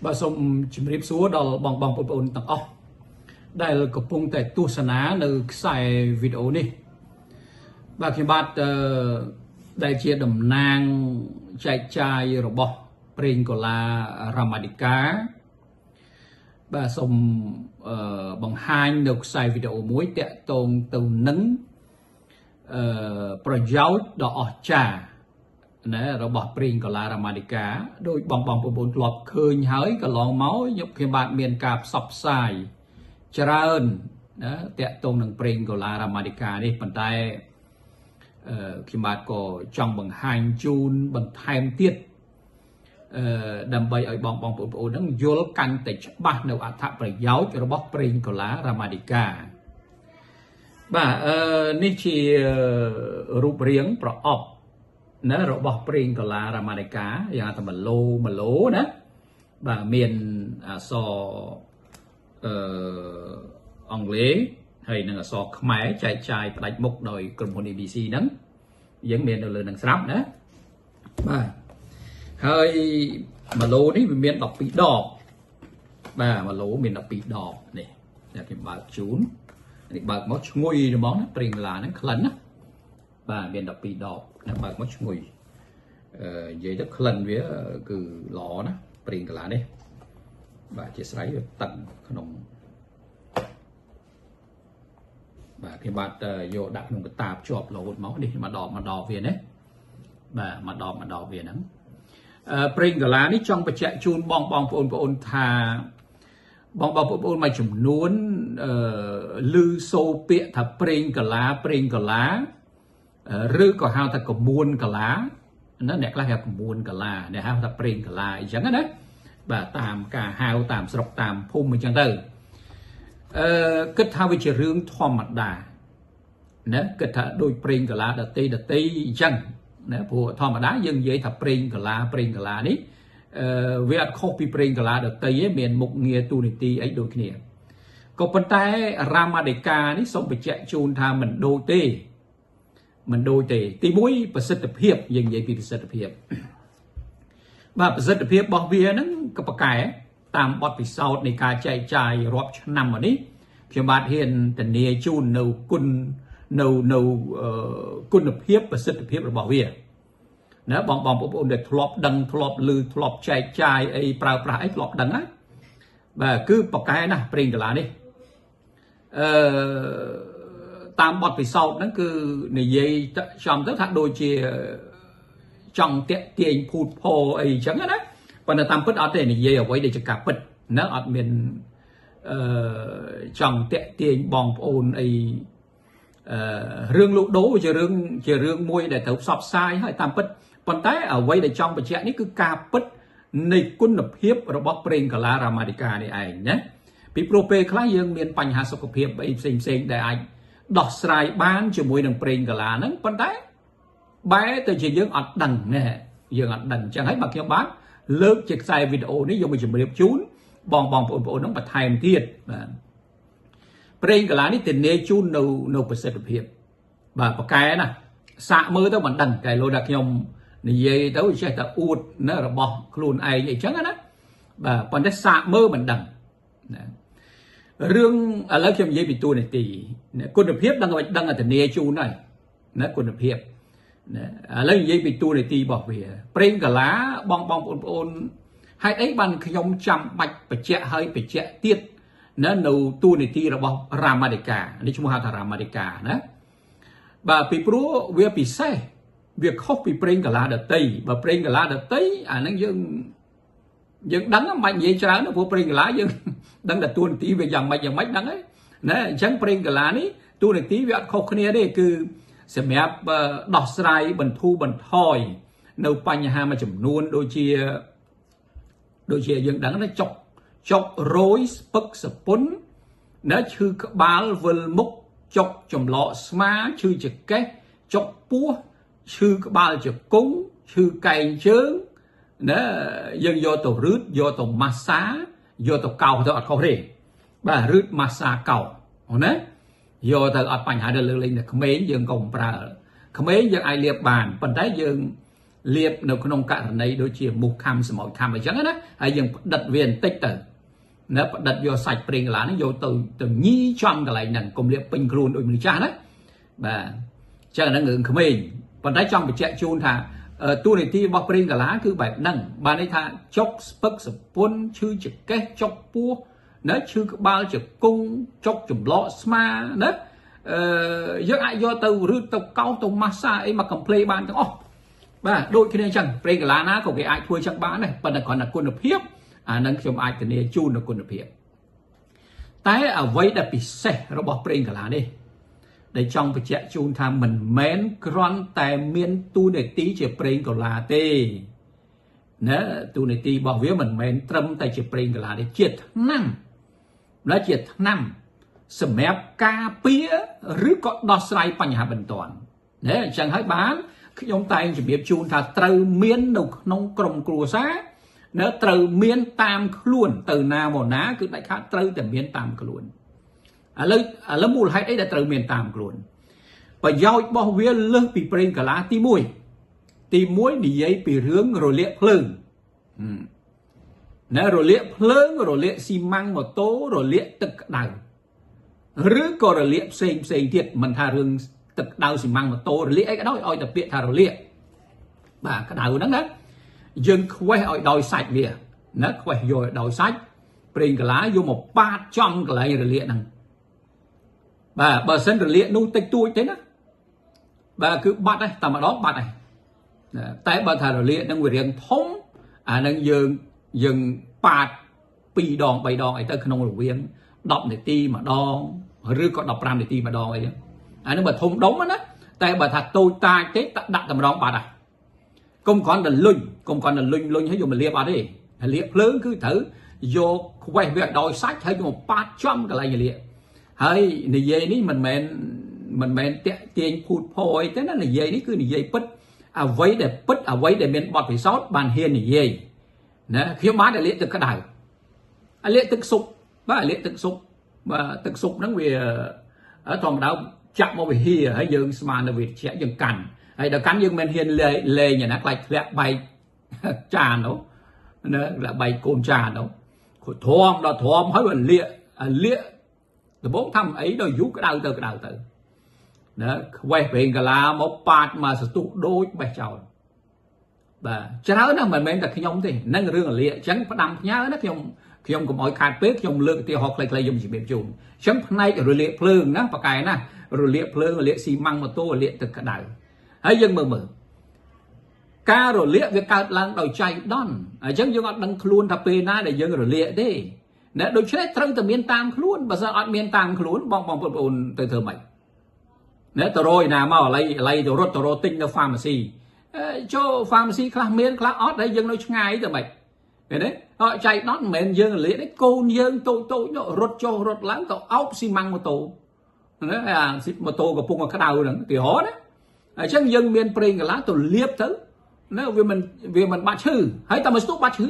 បាទសូមជម្រាបសួរដល់បងបងប្អូនៗទាំងអស់ដែលកំពុងតែទស្សនានៅខ្សែវីដេអូនេះបាទខ្ញុំបាទដែលជាតំណាងចែកចាយរបស់ប្រេងកូឡារ៉ាម៉ាឌីកាបាទសូមបង្ហាញនៅខ្សែវីដេអូមួយតាក់ទងទៅនឹងប្រយោជន៍ដ៏អស្ចារ្យណារបស់ប្រេងកូឡារ៉ាម៉ាឌីកាដោយបងបងប្អូនធ្លាប់ឃើញហើយកន្លងមកខ្ញុំបាទមានការផ្សព្វផ្សាយច្រើនណាតាក់ទងនឹងប្រេងកូឡារ៉ាម៉ាឌីកានេះប៉ុន្តែខ្ញុំបាទក៏ចង់បង្ហាញជូនបន្ថែមទៀតដើម្បីឲ្យបងបងប្អូនហ្នឹងយល់កាន់តែច្បាស់នៅអត្ថប្រយោជន៍របស់ប្រេងកូឡារ៉ាម៉ាឌីកាបាទនេះជារូបរាងប្រអប់ណារបស់ប្រេងកូឡារ៉ាម៉ាឌីកាយ៉ាងថា1ឡូ1ឡូណាបាទមានអក្សរអង់គ្លេសហើយនិងអក្សរខ្មែរចែកចាយផ្ដាច់មុខដោយក្រុមហ៊ុន ABC ហ្នឹងយើងមាននៅលើនឹងស្រាប់ណាបាទហើយ1ឡូនេះវាមាន12ដបបាទ1ឡូមាន12ដបនេះតែខ្ញុំបើកជូននេះបើកមកឈ្ងុយហ្មងណាប្រេងឡាហ្នឹងក្លិនណាបាទមាន12ដបណាបើកមកឈ្ងុយនិយាយទៅក្លិនវាគឺល្អណាប្រេងកាឡានេះបាទជាស្រ័យវាតឹងក្នុងបាទខ្ញុំបាទយកដាក់ក្នុងកតាបជាប់រហូតមកនេះមួយដបមួយដបវាណាបាទមួយដបមួយដបវាហ្នឹងប្រេងកាឡានេះចង់បញ្ជាក់ជូនបងបងប្អូនថាបងបងប្អូនមួយចំនួនឮសូរពាក្យថាប្រេងកាឡាប្រេងកាឡាឬក៏ហៅថាកមួនកាឡាណាអ្នកខ្លះហៅកមួនកាឡាអ្នកហៅថាប្រេងកាឡាអញ្ចឹងណាបាទតាមការហៅតាមស្រុកតាមភូមិអញ្ចឹងទៅគិតថាវាជារឿងធម្មតាណាគិតថាដូចប្រេងកាឡាដតីដតីអញ្ចឹងណាព្រោះធម្មតាយើងនិយាយថាប្រេងកាឡាប្រេងកាឡានេះវាអត់ខុសពីប្រេងកាឡាដតីទេមានមុខងារទូនីតិអីដូចគ្នាក៏ប៉ុន្តែរ៉ាម៉ាឌីកានេះសូមបញ្ជាក់ជូនថាមិនដូចទេមិនដូចទេទី1ប្រសិទ្ធភាពយើងនិយាយពីប្រសិទ្ធភាពបាទប្រសិទ្ធភាពរបស់វាហ្នឹងក៏ប្រកែតាមបទពិសោធន៍នៃការចែកចាយរាប់ឆ្នាំមកនេះខ្ញុំបាទហ៊ានធានាជូននៅគុណនៅគុណភាពប្រសិទ្ធភាពរបស់វាណាបងបងប្អូនដែលធ្លាប់ដឹងធ្លាប់ឮធ្លាប់ចែកចាយអីប្រើប្រាស់អីធ្លាប់ដឹងណាបាទគឺប្រកែណាស់ប្រេងកាឡានេះតាមបទពិសោធន៍ហ្នឹងគឺនិយាយចំទៅថាដូចជាចង់តាក់ទាញភូតផអីចឹងណាប៉ុន្តែតាមពិតអត់ទេនិយាយអ្វីដែលជាការពិតណាអត់មានចង់តាក់ទាញបងប្អូនអីរឿងលក់ដូរជារឿងមួយដែលត្រូវផ្សព្វផ្សាយហើយតាមពិតប៉ុន្តែអ្វីដែលចង់បញ្ជាក់នេះគឺការពិតនៃគុណភាពរបស់ប្រេងកាឡារ៉ាម៉ាឌីកានេះឯងណាពីព្រោះពេលខ្លះយើងមានបញ្ហាសុខភាពអីផ្សេងផ្សេងដែលអាចដោះស្រាយបានជាមួយនឹងប្រេងកាឡាហ្នឹងប៉ុន្តែបែរទៅជាយើងអត់ដឹងណាយើងអត់ដឹងអញ្ចឹងហើយបើខ្ញុំបាទលើកជាខ្សែវីដេអូនេះយកមកជម្រាបជូនបងបងប្អូនហ្នឹងបន្ថែមទៀតបាទប្រេងកាឡានេះធានាជូននៅប្រសិទ្ធភាពបាទប្រកែណាសាកមើលទៅមិនដឹងតែលោថាខ្ញុំនិយាយទៅចេះតែអួតណារបស់ខ្លួនឯងអីចឹងណាបាទប៉ុន្តែសាកមើលមិនដឹងណារឿងឥឡូវខ្ញុំនិយាយពីតួនាទីគុណភាពដឹងឲ្យដឹងធានាជូនហើយណាគុណភាពណាឥឡូវនិយាយពីតួនាទីរបស់វាប្រេងកាឡាបងបងប្អូនហេតុអីបានខ្ញុំចាំបាច់បញ្ជាក់ហើយបញ្ជាក់ទៀតណានៅតួនាទីរបស់រ៉ាម៉ាឌីកានេះឈ្មោះហៅថារ៉ាម៉ាឌីកាណាបាទពីព្រោះវាពិសេសវាខុសពីប្រេងកាឡាដតីបើប្រេងកាឡាដតីអាហ្នឹងយើងដឹងមិនបាច់និយាយច្រើនព្រោះប្រេងកាឡាយើងដឹងតែតួនាទីវាយ៉ាងម៉េចយ៉ាងម៉េចដឹងហើយណាអញ្ចឹងប្រេងកាឡានេះតួនាទីវាអត់ខុសគ្នាទេគឺសម្រាប់ដោះស្រាយបន្ធូរបន្ថយនៅបញ្ហាមួយចំនួនដូចជាយើងដឹងណាចុករយស្ពឹកសពុនណាឈឺក្បាលវិលមុខចុកចម្លកស្មាឈឺចង្កេះចុកពោះឈឺក្បាលជង្គង់ឈឺកែងជើងណាយើងយកទៅរឹតយកទៅម៉ាស្សាយកទៅកោសទៅអត់ខុសទេបាទរឹតម៉ាស្សាកោសណាយកទៅអត់បញ្ហាទៅលើកលែងតែក្មេងយើងកុំប្រើក្មេងយើងអាចលាបបានប៉ុន្តែយើង លាបនៅក្នុងករណីដូចជាមូសខាំស្មោចខាំអញ្ចឹងណាហើយយើងផ្ដិតវាបន្តិចទៅណាផ្ដិតយកសាច់ប្រេងកាឡាហ្នឹងយកទៅទៅញីចំកន្លែងហ្នឹងកុំលាបពេញខ្លួនដូចមនុស្សចាស់ណាបាទអញ្ចឹងហ្នឹងរឿងក្មេងប៉ុន្តែចង់បញ្ជាក់ជូនថាតួនាទីរបស់ប្រេងកាឡាគឺបែបហ្នឹងបានន័យថាចុកស្ពឹកសពុនឈឺចង្កេះចុកពោះណាឈឺក្បាលជង្គង់ចុកចម្លកស្មាណាយើងអាចយកទៅឬទៅកោសទៅម៉ាស្សាអីមកកំភ្លេបានទាំងអស់បាទដូចគ្នាអញ្ចឹងប្រេងកាឡាណាក៏គេអាចធ្វើអញ្ចឹងបានដែរប៉ុន្តែគ្រាន់តែគុណភាពអានឹងខ្ញុំអាចធានាជូននៅគុណភាពតែអ្វីដែលពិសេសរបស់ប្រេងកាឡានេះដែលចង់បញ្ជាក់ជូនថាមិនមែនគ្រាន់តែមានតួនាទីជាប្រេងកាឡាទេណាតួនាទីរបស់វាមិនមែនត្រឹមតែជាប្រេងកាឡាទេជាថ្នាំណាជាថ្នាំសម្រាប់ការពារឬក៏ដោះស្រាយបញ្ហាបន្ទាន់ណាអញ្ចឹងហើយបានខ្ញុំតែងជំរាបជូនថាត្រូវមាននៅក្នុងក្រុមគ្រួសារនៅត្រូវមានតាមខ្លួនទៅណាមកណាគឺដាច់ខាតត្រូវតែមានតាមខ្លួនឥឡូវមូលហេតុអីដែលត្រូវមានតាមខ្លួនប្រយោជន៍របស់វាលើសពីប្រេងកាឡាទី1ទី1និយាយពីរឿងរលាកភ្លើងណារលាកភ្លើងរលាកស៊ីម៉ាំងម៉ូតូរលាកទឹកក្តៅឬក៏រលាកផ្សេងផ្សេងទៀតមិនថារឿងទឹកក្តៅស៊ីម៉ាំងម៉ូតូរលាកអីក៏ដោយឲ្យតែពាក្យថារលាកបាទក្តៅហ្នឹងណាយើងខ្វេះឲ្យដោយសាច់វាណាខ្វេះយកឲ្យដោយសាច់ប្រេងកាឡាយកមកប៉ាតចំកន្លែងរលាកហ្នឹងបាទបើសិនរលាកនោះតិចតួចទេណាបាទគឺបាត់ហើយតែម្ដងបាត់ហើយតែបើថារលាកហ្នឹងវារៀងធំអាហ្នឹងយើងប៉ាត2ដង3ដងអីទៅក្នុងរវាង10នាទីម្ដងឬក៏15នាទីម្ដងអីហ្នឹងអាហ្នឹងបើធំដុំណាតែបើថាតូចតាចទេដាក់តម្រងបាត់ហើយកុំគ្រាន់តែលុញកុំគ្រាន់តែលុញលុញហើយយកមកលាបអត់ទេលាបភ្លើងគឺត្រូវយកខ្វេះវាដោយសាច់ហើយយកមកប៉ាតចំកន្លែងលាបហើយនិយាយនេះមិនមែនតាក់ទាញភូតភរអីទេណានិយាយនេះគឺនិយាយពិតអ្វីដែលពិតអ្វីដែលមានបទពិសោធន៍បានហ៊ាននិយាយណាខ្ញុំបានតែលាកទឹកក្តៅលាកទឹកស៊ុបបាទលាកទឹកស៊ុបបាទទឹកស៊ុបហ្នឹងវាធម្មតាចាក់មកវាហៀហើយយើងស្មាននៅវាត្រជាក់យើងកាន់ហើយដល់កាន់យើងមិនហ៊ានលេងណាខ្លាចធ្លាក់បែកចាននោះណាធ្លាក់បែកកូនចាននោះទ្រាំដល់ទ្រាំហើយវាលាកលាកដំបូងធ្វើអីដល់យូរក្តៅទៅក្តៅទៅណាខ្វេះប្រេងកាឡាមកប៉ាតមកសន្ទុះដូចបេះចោលបាទច្រើនណាស់មិនមែនតែខ្ញុំទេនឹងរឿងលាកអញ្ចឹងផ្ដាំផ្ញើណាខ្ញុំកុំឲ្យខាតពេលខ្ញុំលើកឧទាហរណ៍ខ្លីៗខ្ញុំជំរាបជូនអញ្ចឹងផ្នែករលាកភ្លើងណាប៉កែណារលាកភ្លើងរលាកស៊ីម៉ាំងម៉ូតូរលាកទឹកក្តៅហើយយើងមើលការរលាកវាកើតឡើងដោយចៃដន្យអញ្ចឹងយើងអត់ដឹងខ្លួនថាពេលណាដែលយើងរលាកទេណាដូច្នេះត្រូវតែមានតាមខ្លួនបើសិនអត់មានតាមខ្លួនបងប្អូនទៅធ្វើម៉េចណាទៅរយណាមកឥឡូវទៅរត់ទៅរកទិញនៅ pharmacy ចូល pharmacy ខ្លះមានខ្លះអត់ហើយយើងនៅឆ្ងាយទៅម៉េចឃើញទេអត់ចៃដន្យមិនមែនយើងរលាកទេកូនយើងតូចតូចនោះរត់ចុះរត់ឡើងទៅអោបស៊ីម៉ាំងម៉ូតូណាអាស៊ីម៉ូតូកំពុងតែក្តៅហ្នឹងឧទាហរណ៍ណាអញ្ចឹងយើងមានប្រេងកាឡាទៅលាបទៅណាវាមិនបាត់ឈឺហើយតែមួយស្ទុះបាត់ឈឺ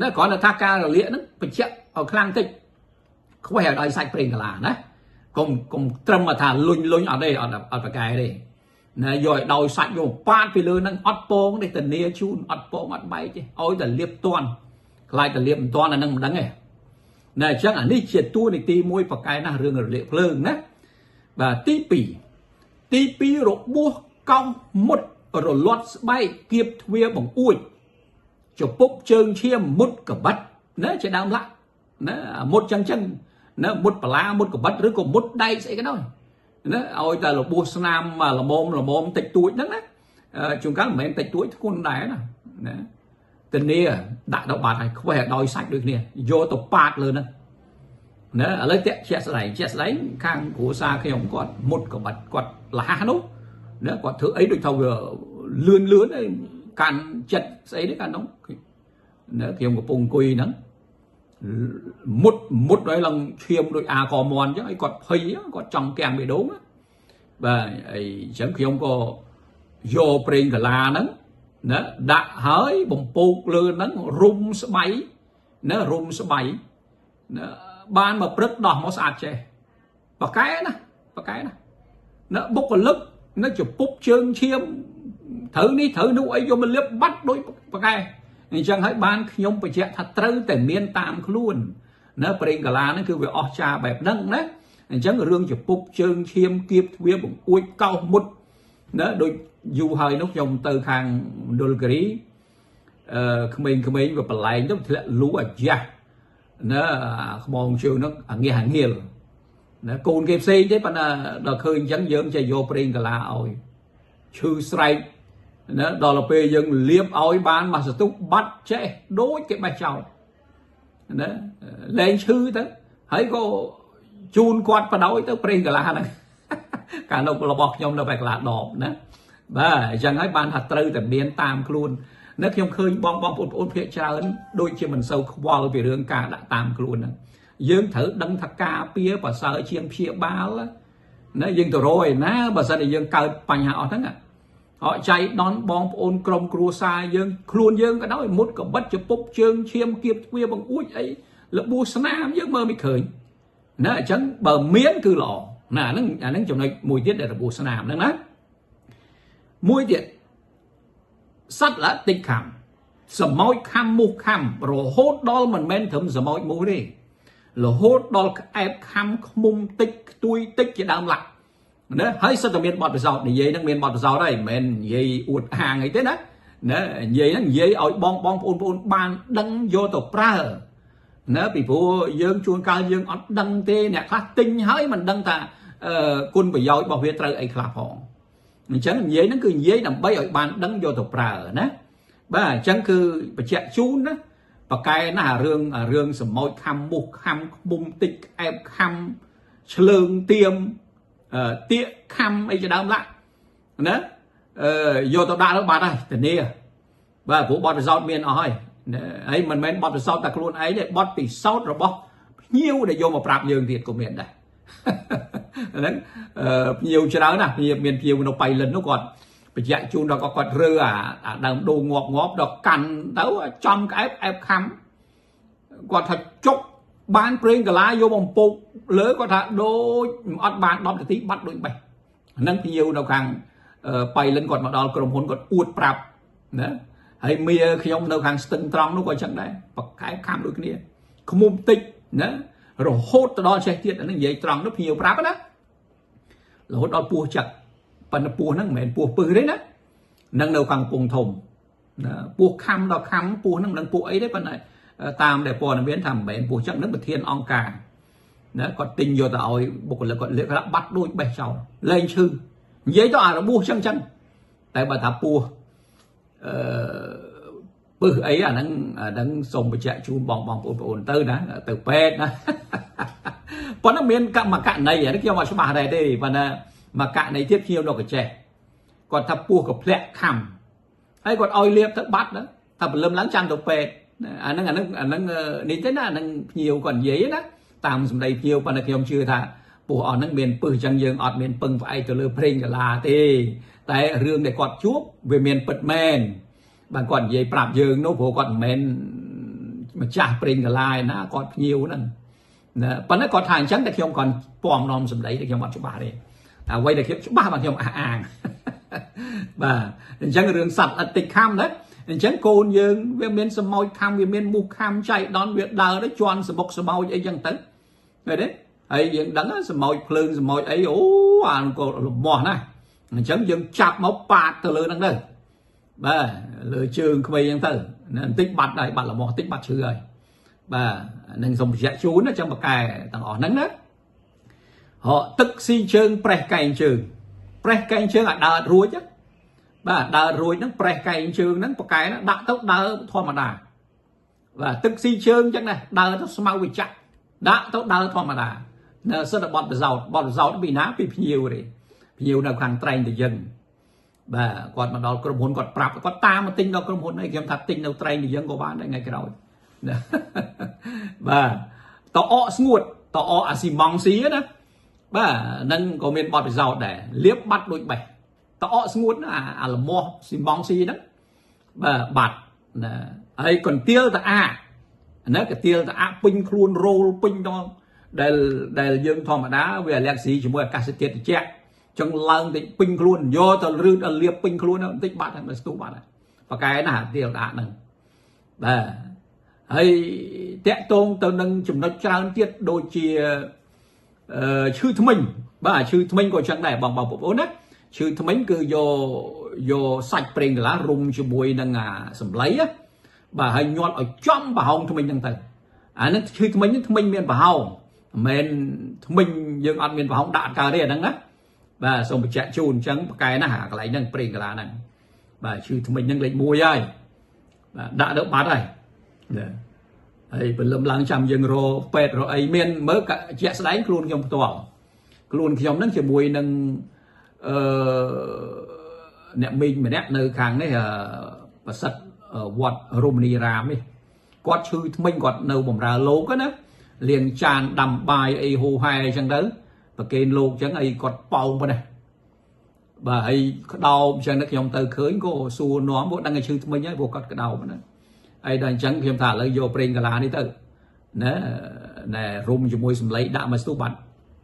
ណាគ្រាន់តែថាការរលាកហ្នឹងបញ្ជាក់ឲ្យខ្លាំងតិចខ្វេះឲ្យដោយសាច់ប្រេងកាឡាណាកុំត្រឹមថាលុញអត់ទេអត់ប្រកែទេណាយកឲ្យដោយសាច់យកប៉ាតពីលើហ្នឹងអត់ពងទេធានាជូនអត់ពងអត់បែកទេឲ្យតែលាបតាន់ខ្លាចតែលាបមិនតាន់អាហ្នឹងមិនដឹងទេណាអញ្ចឹងអានេះជាតួនាទីមួយប្រកែណាស់រឿងរលាកភ្លើងណាបាទទី2ទី2របួសកោសមុតរលាត់ស្បែកគៀបទ្វារបង្អួចជពុកជើងឈាមមុតកបិតណាជាដើមឡាក់ណាមុតចឹងណាមុតបលាមុតកបិតឬក៏មុតដែកស្អីក៏ដោយណាឲ្យតែរបួសស្នាមល្មមតិចតួចហ្នឹងណាជួនកាលមិនមែនតិចតួចធ្ងន់ដែរណាណាធានាដាក់ដល់បាត់ហើយខ្វេះឲ្យដោយសាច់ដូចគ្នាយកទៅប៉ាតលើហ្នឹងណាឥឡូវតាក់ជាក់ស្ដែងខាងគ្រួសារខ្ញុំគាត់មុតកបិតគាត់លះនោះណាគាត់ធ្វើអីដូចថាវាលឿនអីកាន់ចិត្តស្អីនេះកាន់នោះណាខ្ញុំកំពុងអង្គុយហ្នឹងមុតហើយឡើងឈាមដូចអាកមន់អញ្ចឹងឲ្យគាត់ភ័យគាត់ចង់កាំងបេះដូងបាទអីអញ្ចឹងខ្ញុំក៏យកប្រេងកាឡាហ្នឹងណាដាក់ហើយបំពូកលើហ្នឹងរុំស្បៃណារុំស្បៃណាបានមកព្រឹកដោះមកស្អាតចេះប៉កែណាប៉កែណាណាបុគ្គលិកនៅជពុកជើងឈាម ត្រូវនេះត្រូវនោះអីយកមកលាបបាត់ដូចប៉កែអញ្ចឹងហើយបានខ្ញុំបញ្ជាក់ថាត្រូវតែមានតាមខ្លួនណាប្រេងកាឡាហ្នឹងគឺវាអស្ចារ្យបែបហ្នឹងណាអញ្ចឹងរឿងជពុបជើងឈាមគៀបទ្វាបង្អួចកោសមុតណាដូចយូរហើយនោះខ្ញុំទៅខាងមណ្ឌលគិរីក្មេងៗវាប្រឡែងទៅធ្លាក់លូអាយ៉ាស់ណាខ្មងជើងហ្នឹងអាងាសអាងាលណាកូនគេផ្សេងទេប៉ុន្តែដល់ឃើញអញ្ចឹងយើងចេះយកប្រេងកាឡាឲ្យឈឺស្រែកណាដល់ពេលយើងលាបឲ្យបានមួយសន្ទុះបាត់ចេះដូចគេបេះចោលណាលែងឈឺទៅហើយក៏ជូនគាត់បដោយទៅប្រេងកាឡាហ្នឹងកាលនោះរបស់ខ្ញុំនៅបែកកាឡាដបណាបាទអញ្ចឹងហើយបានថាត្រូវតែមានតាមខ្លួននៅខ្ញុំឃើញបងបងប្អូនភាគច្រើនដូចជាមិនសូវខ្វល់ពីរឿងការដាក់តាមខ្លួនហ្នឹងយើងត្រូវដឹងថាការពារប្រសើរជាងព្យាបាលណាយើងទៅរយណាបើសិនជាយើងកើតបញ្ហាអស់ហ្នឹងអកចៃដនបងប្អូនក្រុមគ្រួសារយើងខ្លួនយើងក៏ដោយមុតកបិតជពុបជើងឈាមគៀបទ្វាបង្អួចអីរបួសស្នាមយើងមើលមិនឃើញណាអញ្ចឹងបើមានគឺល្អណាអាហ្នឹងចំណុចមួយទៀតដែលរបួសស្នាមហ្នឹងណាមួយទៀតសត្វល្អតិចខំសមោចខំមូសខំរហូតដល់មិនមែនត្រឹមសមោចមូសទេរហូតដល់ក្អែបខំខ្មុំតិចខ្ទួយតិចជាដើមឡាក់ណាហើយសិតតែមានបទពិសោធន៍និយាយហ្នឹងមានបទពិសោធន៍ហើយមិនមែននិយាយអួតអាងអីទេណាណានិយាយហ្នឹងនិយាយឲ្យបងបងប្អូនបានដឹងយកទៅប្រើណាពីព្រោះយើងជួនកាលយើងអត់ដឹងទេអ្នកខ្លះទិញហើយមិនដឹងថាគុណប្រយោជន៍របស់វាត្រូវអីខ្លះផងអញ្ចឹងនិយាយហ្នឹងគឺនិយាយដើម្បីឲ្យបានដឹងយកទៅប្រើណាបាទអញ្ចឹងគឺបញ្ជាក់ជូនណាបកែណារឿងសមោចខំមូសខំខ្មុំតិចក្អែបខំឆ្លើងទៀមទៀកខំអីជាដើមឡាក់ណាយកទៅដាក់ទៅបាត់ហើយធានាបាទព្រោះបទពិសោធន៍មានអស់ហើយហើយមិនមែនបទពិសោធន៍តែខ្លួនឯងទេបទពិសោធន៍របស់ភ្ញៀវដែលយកមកប្រាប់យើងទៀតក៏មានដែរហ្នឹងភ្ញៀវច្រើនណាស់មានភ្ញៀវនៅបៃលិននោះគាត់បញ្ជាក់ជូនដល់គាត់រើអាដើមដូងងាប់ងាប់ដល់កាន់ទៅចំក្អែបអែបខំគាត់ថាជុកបានប្រេងកាឡាយកបំពុកលើគាត់ថាដូចអត់បាន10នាទីបាត់ដូចបេះហ្នឹងភ្ញៀវនៅខាងបៃលិនគាត់មកដល់ក្រុមហ៊ុនគាត់អួតប្រាប់ណាហើយមៀខ្ញុំនៅខាងស្ទឹងត្រង់នោះក៏ចឹងដែរបកែបខំដូចគ្នាខ្មុំតិចណារហូតទៅដល់ចេះទៀតអានេះនិយាយត្រង់នោះភ្ញៀវប្រាប់ណារហូតដល់ពោះចឹកប៉ុន្តែពោះហ្នឹងមិនមែនពោះពឹសទេណានឹងនៅខាងពងធំណាពោះខំដល់ខំពោះហ្នឹងមិនដឹងពោះអីទេប៉ុន្តែតាមដែលព័ត៌មានថាមិនមែនពោះចឹកហ្នឹងប្រធានអង្គការណាគាត់ទិញយកទៅឲ្យបុគ្គលិកគាត់លើកថាបាត់ដូចបេះចោលលែងឈឺនិយាយទៅអារបួសចឹងចឹងតែបើថាពោះពឹសអីអាហ្នឹងសូមបញ្ជាក់ជូនបងបងប្អូនទៅណាទៅពេទ្យណាប៉ុន្តែមានកម្មករណីអានេះខ្ញុំអត់ច្បាស់ដែរទេប៉ុន្តែមកករណីទៀតភ្ញៀវនៅកចេះគាត់ថាពោះកផ្លាក់ខំហើយគាត់ឲ្យលាបទៅបាត់ណាថាព្រលឹមឡើងចាំទៅពេទ្យអាហ្នឹងនេះទេណាអាហ្នឹងភ្ញៀវគាត់និយាយណាតាមសម្ដីភ្ញៀវប៉ុន្តែខ្ញុំជឿថាពោះអស់ហ្នឹងមានពឹសអញ្ចឹងយើងអត់មានពឹងផ្អែកទៅលើប្រេងកាឡាទេតែរឿងដែលគាត់ជួបវាមានពិតមែនបាទគាត់និយាយប្រាប់យើងនោះព្រោះគាត់មិនមែនម្ចាស់ប្រេងកាឡាឯណាគាត់ភ្ញៀវហ្នឹងណាប៉ុន្តែគាត់ថាអញ្ចឹងតែខ្ញុំគាត់ពំនាំសម្ដីតែខ្ញុំអត់ច្បាស់ទេអ្វីដែលខ្ញុំច្បាស់បាទខ្ញុំអះអាងបាទអញ្ចឹងរឿងសត្វអត់តិចខំណាអញ្ចឹងកូនយើងវាមានសមោចខំវាមានមូសខំចៃដន្យវាដើរទៅជន់សបុកសមោចអីចឹងទៅឃើញទេហើយយើងដឹងសមោចភ្លើងសមោចអីអូអានក៏លមាស់ណាអញ្ចឹងយើងចាប់មកប៉ាតទៅលើហ្នឹងទៅបាទលើជើងក្មេងចឹងទៅបន្តិចបាត់ហើយបាត់លមាស់បន្តិចបាត់ឈឺហើយបាទនឹងសូមបញ្ជាក់ជូនណាចឹងបកែទាំងអស់ហ្នឹងណាហកទឹកស៊ីជើងប្រេះកែងជើងប្រេះកែងជើងឲ្យដើររួចបាទដើររួចហ្នឹងប្រេះកែងជើងហ្នឹងបកែហ្នឹងដាក់ទៅដើរធម្មតាបាទទឹកស៊ីជើងចឹងណាដើរទៅស្មៅវិចាក់ដាក់ទៅដើរធម្មតានៅសិទ្ធិបទពិសោធន៍បទពិសោធន៍ពីណាពីភ្ញៀវទេភ្ញៀវនៅខាងត្រែងតយឹងបាទគាត់មកដល់ក្រុមហ៊ុនគាត់ប្រាប់គាត់តាមមកទិញដល់ក្រុមហ៊ុនអីខ្ញុំថាទិញនៅត្រែងតយឹងក៏បានដែរថ្ងៃក្រោយណាបាទតអកស្ងួតតអកអាស៊ីម៉ង់ស៊ីណាបាទនឹងក៏មានបទពិសោធន៍ដែរលាបបាត់ដូចបេះតអកស្ងួតណាអាលមាស់ស៊ីម៉ង់ស៊ីហ្នឹងបាទបាត់ណាហើយកន្ទៀលតាអាណាកន្ទៀលតាអាពេញខ្លួនរោលពេញដល់ដែលយើងធម្មតាវាអាឡែស៊ីជាមួយអាកាសធាតុត្រជាក់ ចឹងឡើងតិចពេញខ្លួនយកទៅរឺតឲ្យលាបពេញខ្លួនបន្តិចបាត់ហើយស្ទុះបាត់ហើយប៉កែណាទៀលដាក់ហ្នឹងបាទហើយតាក់ទងទៅនឹងចំណុចច្រើនទៀតដូចជាឈឺធ្មេញបាទឈឺធ្មេញក៏ចឹងដែរបងប្អូនណាឈឺធ្មេញគឺយកសាច់ប្រេងកាឡារុំជាមួយនឹងអាសម្លៃបាទហើយញាត់ឲ្យចំប្រហោងធ្មេញហ្នឹងទៅអាហ្នឹងឈឺធ្មេញហ្នឹងធ្មេញមានប្រហោងមិនមែនធ្មេញយើងអត់មានប្រហោងដាក់កើតទេអាហ្នឹងណាបាទសូមបញ្ជាក់ជូនអញ្ចឹងប្រកែណាអាកន្លែងហ្នឹងប្រេងកាឡាហ្នឹងបាទឈឺធ្មេញហ្នឹងលេខ1ហើយបាទដាក់ទៅបាត់ហើយហើយព្រលឹមឡើងចាំយើងរពេទ្យរអីមានមើលជាក់ស្ដែងខ្លួនខ្ញុំផ្ទាល់ខ្លួនខ្ញុំហ្នឹងជាមួយនឹងអឺអ្នកមីងម្នាក់នៅខាងនេះប្រសិទ្ធវត្តរមនីរាមនេះគាត់ឈឺធ្មេញគាត់នៅបំរើលោកណាលាងចានដាំបាយអីហូហែអញ្ចឹងទៅប្រគេនលោកអញ្ចឹងអីគាត់ប៉ោងប៉ុណ្ណេះបាទហើយក្តោបអញ្ចឹងទៅខ្ញុំទៅឃើញក៏សួរនាំពួកដឹងតែឈឺធ្មេញហើយព្រោះគាត់ក្តោបហ្នឹងហើយដល់អញ្ចឹងខ្ញុំថាឥឡូវយកប្រេងកាឡានេះទៅណាណែរុំជាមួយសម្លេងដាក់មកស្ទុះបាត់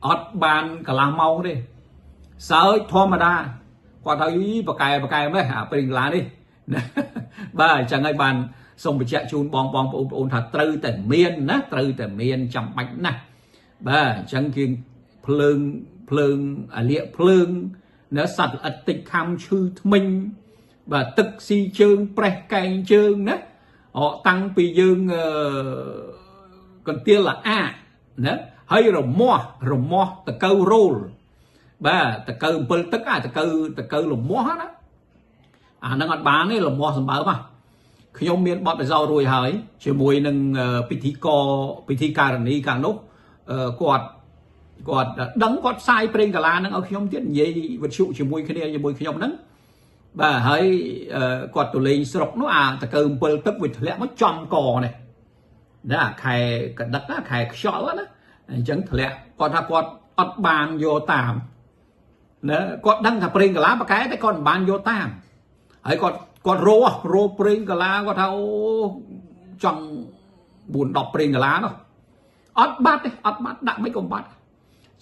អត់បានកន្លះម៉ោងទេសើចធម្មតាគាត់ថាបកែបកែម៉េះអាប្រេងកាឡានេះណាបាទអញ្ចឹងហើយបានសូមបញ្ជាក់ជូនបងបងប្អូនថាត្រូវតែមានណាត្រូវតែមានចាំបាច់ណាស់បាទអញ្ចឹងគឺភ្លើងភ្លើងអាលៀកភ្លើងណាសត្វល្អិតតិចខំឈឺធ្មេញបាទទឹកស៊ីជើងប្រេះកែងជើងណាអតាំងពីយើងកន្ទៀលអាណាហើយរមាស់រមាស់តកៅរោលបាទតកៅអំពិលទឹកអាតកៅតកៅរមាស់ណាអាហ្នឹងអត់បានទេរមាស់សម្បើមខ្ញុំមានបទពិសោធន៍រួចហើយជាមួយនឹងពិធីករពិធីការនីកាលនោះគាត់គាត់ដឹងគាត់ផ្សាយប្រេងកាឡាហ្នឹងឲ្យខ្ញុំទៀតនិយាយវិទ្យុជាមួយគ្នាជាមួយខ្ញុំហ្នឹងបាទហើយគាត់ទៅលេងស្រុកនោះអាតកៅអំពិលទឹកវាធ្លាក់មកចំកនេះណាខែកដឹកណាខែខ្យល់ណាអញ្ចឹងធ្លាក់គាត់ថាគាត់អត់បានយកតាមណាគាត់ដឹងថាប្រេងកាឡាប្រកែតែគាត់មិនបានយកតាមហើយគាត់គាត់រោប្រេងកាឡាគាត់ថាអូចង់4 10ប្រេងកាឡានោះអត់បាត់ទេអត់បាត់ដាក់មិនក៏បាត់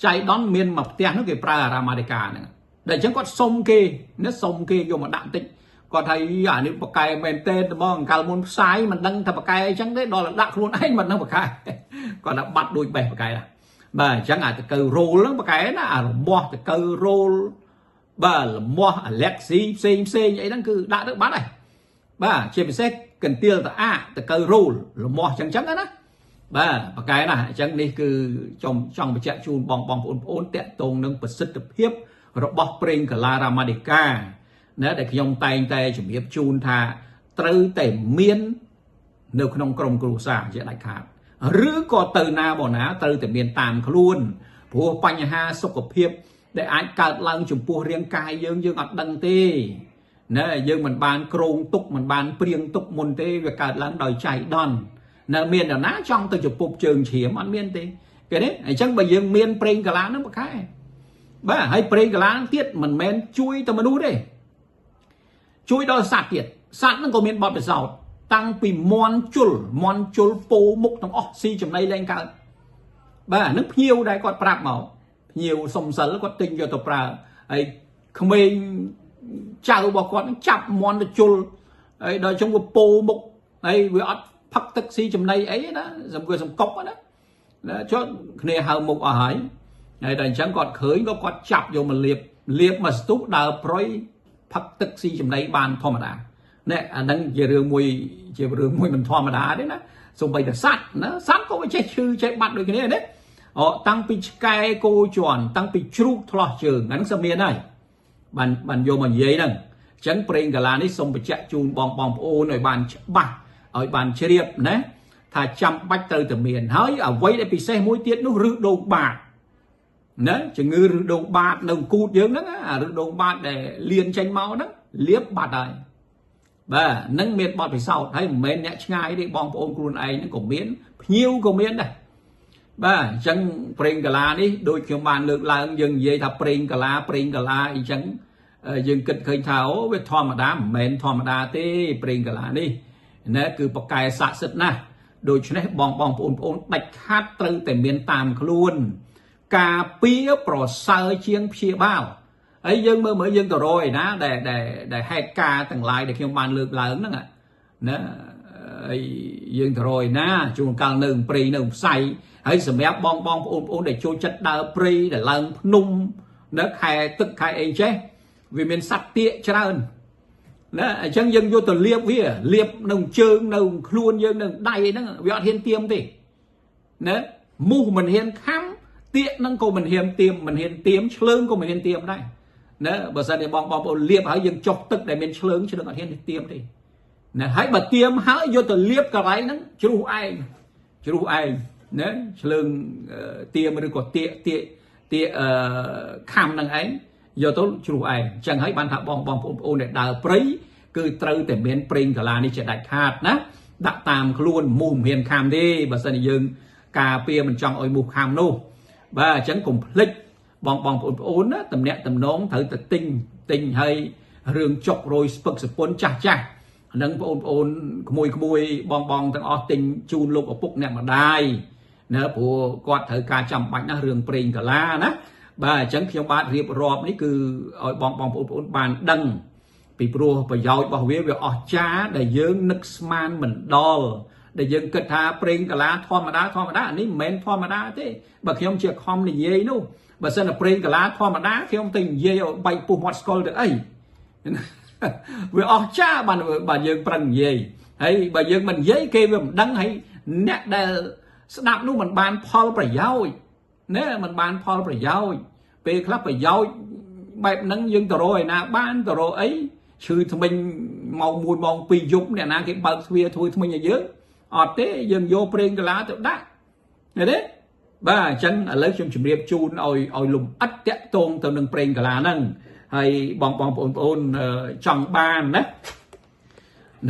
ចៃដន្យមានមួយផ្ទះនោះគេប្រើអារ៉ាម៉ាឌីកាហ្នឹងតែអញ្ចឹងគាត់សុំគេណាសុំគេយកមកដាក់បន្តិចគាត់ថាអានេះបកែមែនទេហ្មងកាលមុនផ្សាយមិនដឹងថាបកែអញ្ចឹងទេដល់ដាក់ខ្លួនឯងមិនដឹងបកែគាត់ថាបាត់ដូចបេះបកែបាទអញ្ចឹងអាតកៅរោលហ្នឹងបកែណាអារមាស់តកៅរោលបាទលមាស់អាឡែកស៊ីផ្សេងផ្សេងអីហ្នឹងគឺដាក់ទៅបាត់ហើយបាទជាពិសេសកន្ទៀលតអាតកៅរោលលមាស់អញ្ចឹងណាបាទបកែណាអញ្ចឹងនេះគឺចង់បញ្ជាក់ជូនបងបងប្អូនតាក់ទងនឹងប្រសិទ្ធភាពរបស់ប្រេងកាឡារ៉ាម៉ាឌីកាណាដែលខ្ញុំតែងតែជំរាបជូនថាត្រូវតែមាននៅក្នុងក្រុមគ្រួសារជាដាច់ខាតឬក៏ទៅណាមកណាត្រូវតែមានតាមខ្លួនព្រោះបញ្ហាសុខភាពដែលអាចកើតឡើងចំពោះរាងកាយយើងយើងអត់ដឹងទេណាយើងមិនបានគ្រោងទុកមិនបានព្រៀងទុកមុនទេវាកើតឡើងដោយចៃដន្យនៅមាននរណាចង់ទៅជពប់ជើងឈាមអត់មានទេគេទេអញ្ចឹងបើយើងមានប្រេងកាឡាហ្នឹងប្រខែបាទហើយប្រេងកាឡាហ្នឹងទៀតមិនមែនជួយតែមនុស្សទេជួយដល់សត្វទៀតសត្វហ្នឹងក៏មានបទពិសោធន៍តាំងពីមន់ជុលមន់ជុលពោមុខទាំងអស់ស៊ីចំណីលែងកើតបាទហ្នឹងភ្ញៀវដែលគាត់ប្រាប់មកភ្ញៀវសុំសិលគាត់ទិញយកទៅប្រើហើយក្មេងចៅរបស់គាត់ហ្នឹងចាប់មន់ទៅជុលហើយដល់ចឹងវាពោមុខហើយវាអត់ផឹកទឹកស៊ីចំណីអីណាសំគឺសំកុកណាណាចុះគ្នាហៅមុខអស់ហើយហើយដល់អញ្ចឹងគាត់ឃើញក៏គាត់ចាប់យកមកលាបលាបមកស្ទុះដើរប្រយផឹកទឹកស៊ីចំណីបានធម្មតានេះអាហ្នឹងជារឿងមួយជារឿងមួយមិនធម្មតាទេណាសូម្បីតែសត្វណាសត្វក៏វាចេះឈឺចេះបាត់ដូចគ្នាណាអូតាំងពីឆ្កែគោជន់តាំងពីជ្រូកថ្លោះជើងអាហ្នឹងសមានហើយបានយកមកនិយាយហ្នឹងអញ្ចឹងប្រេងកាឡានេះសូមបញ្ជាក់ជូនបងបងប្អូនឲ្យបានច្បាស់ឲ្យបានជ្រាបណាថាចាំបាច់ត្រូវតែមានហើយអ្វីដែលពិសេសមួយទៀតនោះឬដូងបាតណាជំងឺឬដូងបាតនៅគូតយើងហ្នឹងអាឬដូងបាតដែលលៀនចេញមកហ្នឹងលាបបាត់ហើយបាទនឹងមានបទពិសោធន៍ហើយមិនមែនអ្នកឆ្ងាយទេបងប្អូនខ្លួនឯងហ្នឹងក៏មានភ្ញៀវក៏មានដែរបាទអញ្ចឹងប្រេងកាឡានេះដូចខ្ញុំបានលើកឡើងយើងនិយាយថាប្រេងកាឡាប្រេងកាឡាអីចឹងយើងគិតឃើញថាអូវាធម្មតាមិនមែនធម្មតាទេប្រេងកាឡានេះណាគឺបកែស័ក្តិសិទ្ធិណាស់ដូច្នេះបងបងប្អូនដាច់ខាតត្រូវតែមានតាមខ្លួនការពារប្រសើរជាងព្យាបាល ហើយយើងមើលមើលយើងទៅរកឯណាដែលដែលដែលហេតុការទាំងឡាយដែលខ្ញុំបានលើកឡើងហ្នឹងណាហើយយើងទៅរកឯណាជួនកាលនៅព្រៃនៅផ្សៃហើយសម្រាប់បងបងប្អូនប្អូនដែលចូលចិត្តដើរព្រៃដែលឡើងភ្នំនៅខែទឹកខែអីចេះវាមានសត្វទាកច្រើនណាអញ្ចឹងយើងយកទៅលាបវាលាបនៅជើងនៅខ្លួនយើងនៅដៃហ្នឹងវាអត់ហ៊ានទៀមទេណាមូសមិនហ៊ានខំទៀកហ្នឹងក៏មិនហ៊ានទៀមមិនហ៊ានទៀមឆ្លើងក៏មិនហ៊ានទៀមដែរណាបើសិនជាបងបងប្អូនលាបហើយយើងចុះទឹកដែលមានឆ្លើងឆ្លើងអត់ហ៊ានទៀមទេណាហើយបើទៀមហើយយកទៅលាបកន្លែងហ្នឹងជ្រុះឯងជ្រុះឯងណាឆ្លើងទៀមឬក៏ទៀកទៀកទៀកខំហ្នឹងឯងយកទៅជ្រុះឯងអញ្ចឹងហើយបានថាបងបងប្អូនប្អូនដែលដើរព្រៃគឺត្រូវតែមានប្រេងកាឡានេះជាដាច់ខាតណាដាក់តាមខ្លួនមូសមិនហ៊ានខំទេបើសិនជាយើងការពារមិនចង់ឲ្យមូសខំនោះបាទអញ្ចឹងកុំភ្លេចបងបងប្អូនប្អូនណាតំណាក់តំណងត្រូវតែទិញទិញឲ្យរឿងចុករយស្ពឹកសពុនចាស់ចាស់ហ្នឹងបងប្អូនក្មួយក្មួយបងបងទាំងអស់ទិញជូនលោកឪពុកអ្នកម្ដាយណាព្រោះគាត់ត្រូវការចាំបាច់ណារឿងប្រេងកាឡាណាបាទអញ្ចឹងខ្ញុំបាទរៀបរាប់នេះគឺឲ្យបងបងប្អូនប្អូនបានដឹងពីព្រោះប្រយោជន៍របស់វាវាអស្ចារ្យដែលយើងនឹកស្មានមិនដល់ដែលយើងគិតថាប្រេងកាឡាធម្មតាធម្មតានេះមិនមែនធម្មតាទេបើខ្ញុំជាខំនិយាយនោះបើសិនតែប្រេងកាឡាធម្មតាខ្ញុំទៅនិយាយឲ្យបែកពុះមាត់ស្កុលទៅអីវាអស្ចារ្យបានបាទយើងប្រឹងនិយាយហើយបើយើងមិននិយាយគេវាមិនដឹងហើយអ្នកដែលស្ដាប់នោះមិនបានផលប្រយោជន៍ណាមិនបានផលប្រយោជន៍ពេលខ្លះប្រយោជន៍បែបហ្នឹងយើងទៅរកឯណាបានទៅរកអីឈឺថ្មិញម៉ោង1ម៉ោង2យប់អ្នកណាគេបើកទ្វារធ្វើថ្មិញឲ្យយើងអត់ទេយើងយកប្រេងកាឡាទៅដាក់ឃើញទេបាទអញ្ចឹងឥឡូវខ្ញុំជម្រាបជូនឲ្យឲ្យលំអិតតាក់ទងទៅនឹងប្រេងកាឡាហ្នឹងហើយបងបងប្អូនប្អូនចង់បានណា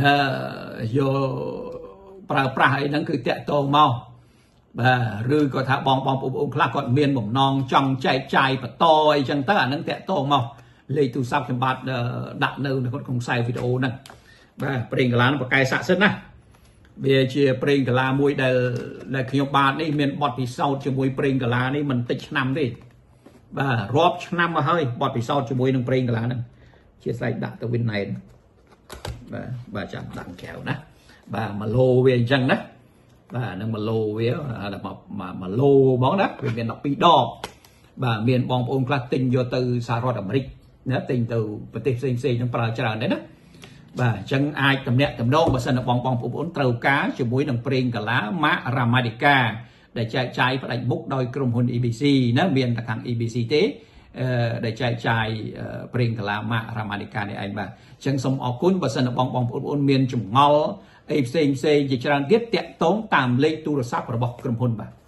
ណាយកប្រើប្រាស់អីហ្នឹងគឺតាក់ទងមកបាទឬក៏ថាបងបងប្អូនខ្លះគាត់មានបំណងចង់ចែកចាយបន្តអីចឹងទៅអាហ្នឹងតាក់ទងមកលេខទូរស័ព្ទខ្ញុំបាទដាក់នៅក្នុងខ្សែវីដេអូហ្នឹងបាទប្រេងកាឡាប្រកែស័ក្តិសិទ្ធណាវាជាប្រេងកាឡាមួយដែលដែលខ្ញុំបាទនេះមានបទពិសោធន៍ជាមួយប្រេងកាឡានេះមិនតិចឆ្នាំទេបាទរាប់ឆ្នាំមកហើយបទពិសោធន៍ជាមួយនឹងប្រេងកាឡាហ្នឹងជាស្រេចដាក់ទៅវិនណែនបាទបាទចាំដាក់កែវណាបាទ1ឡូវាអញ្ចឹងណាបាទនឹង1ឡូវា1ឡូហ្មងណាវាមាន12ដបបាទមានបងប្អូនខ្លះទិញយកទៅសហរដ្ឋអាមេរិកណាទិញទៅប្រទេសផ្សេងផ្សេងនឹងប្រើច្រើនដែរណាបាទអញ្ចឹងអាចតំណាក់តំណងបើសិនបងបងប្អូនត្រូវការជាមួយនឹងប្រេងកាឡាម៉ាករ៉ាម៉ាឌីកាដែលចែកចាយផ្ដាច់មុខដោយក្រុមហ៊ុន EBC ណាមានតែខាង EBC ទេដែលចែកចាយប្រេងកាឡាម៉ាករ៉ាម៉ាឌីកានេះឯងបាទអញ្ចឹងសូមអរគុណបើសិនបងបងប្អូនមានចម្ងល់អីផ្សេងផ្សេងជាច្រើនទៀតតាក់ទងតាមលេខទូរស័ព្ទរបស់ក្រុមហ៊ុនបាទ។